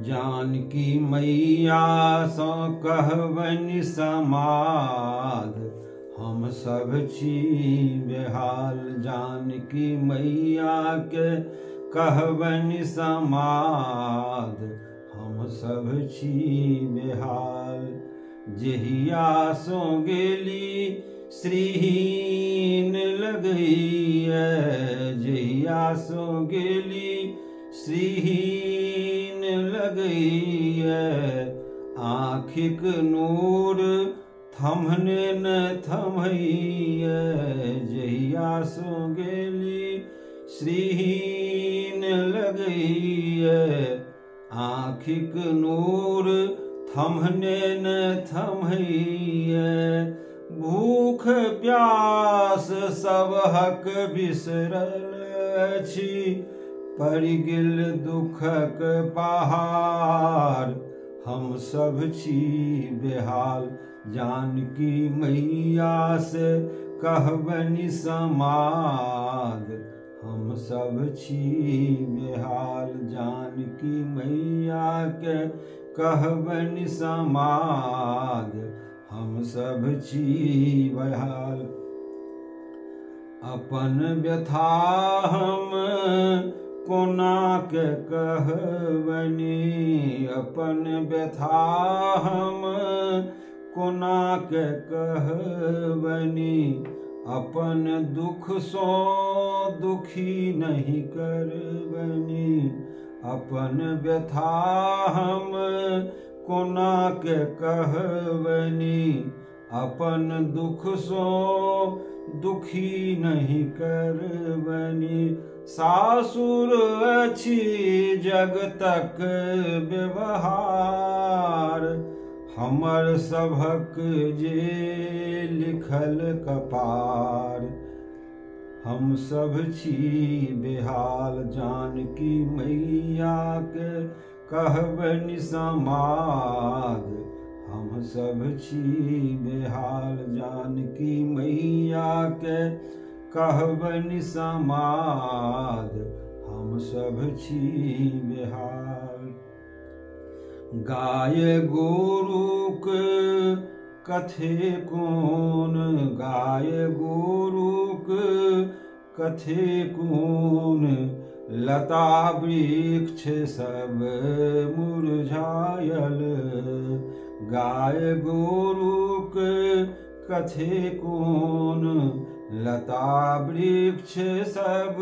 जानकी मैया सँ कहबनि समाद, हम सब छी बेहाल। जानकी मैया के कहबनि समाद, हम सब छी बेहाल। जहिया सँ गेली श्रीहीन लगैए, जहिया सँ गेली श्रीहीन लगैए, आँखिक नूर थम्हने न थम्हैए। जहिया सँ गेली श्रीहीन लगैए, आँखिक नूर थम्हने न थम्हैए। भूख प्यास सबहक बिसरल अछि, पड़ि गेल दुखक पहाड़। हम सब छी बेहाल। जानकी मैया से कहबनि समाद, हम सब छी बेहाल। जानकी मैया के कहबनि समाद, हम सब छी बेहाल। अपन व्यथा हम कोना के कहबनि, अपन व्यथा हम कोना के कहबनि, अपन दुख सँ दुखी नहीं करबनि। अपन व्यथा हम कोना के कहबनि, अपन दुख सँ दुखी नहीं करबनि। सासुर अछि जगतक व्यवहार, हमर सभक जे लिखल कपार। हम सब छी बेहाल। जानकी मैया के कहबनि समाद, हम सब छी बेहाल। जानकी मैया के कहबनि समाद, हम सब छी बेहाल। गाय गोरुक कथे कोन, गाय गोरुक कथे कोन, लता वृक्ष सब मुरझायल। गाय गोरुक कथे कोन, लता वृक्ष सब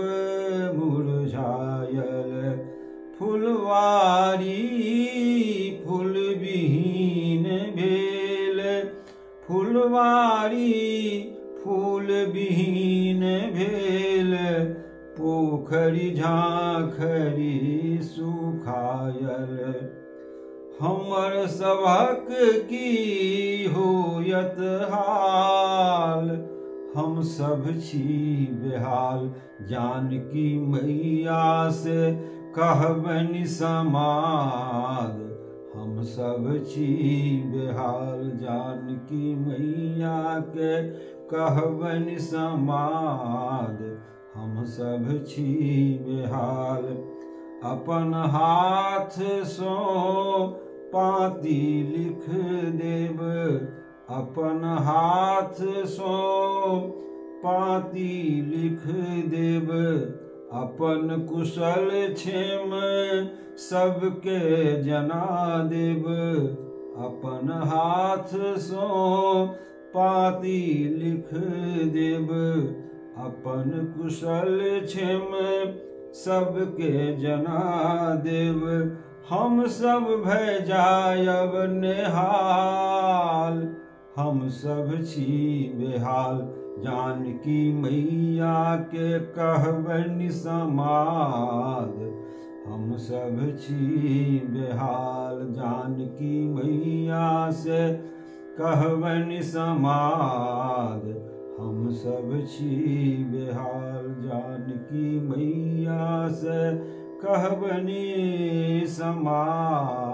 मुरझायल। फुलवारी फूल विहीन भेल, फुलवारी फूल विहीन भेल, पोखरि झाँखरि सुखायल। हमर सभक की होयत हाल, हम सब छी बेहाल। जानकी मैया से कहबनि समाद, हम सब छी बेहाल। जानकी मैया के कहबनि समाद, हम सब छी बेहाल। अपन हाथ सँ पाँती लिख देब, अपन हाथ सँ पाँती लिख देब, अपन कुशल क्षेम सबके जना देब। अपन हाथ सँ पाँती लिख देब, अपन कुशल क्षेम सबके जना देब। हम सब भय जायब नेहाल, हम सब छी बेहाल। जानकी मैया के कहबनि समाद, हम सब छी बेहाल। जानकी मैया से कहबनि समाद, हम सब छी बेहाल। जानकी मैया से कहबनि समाद।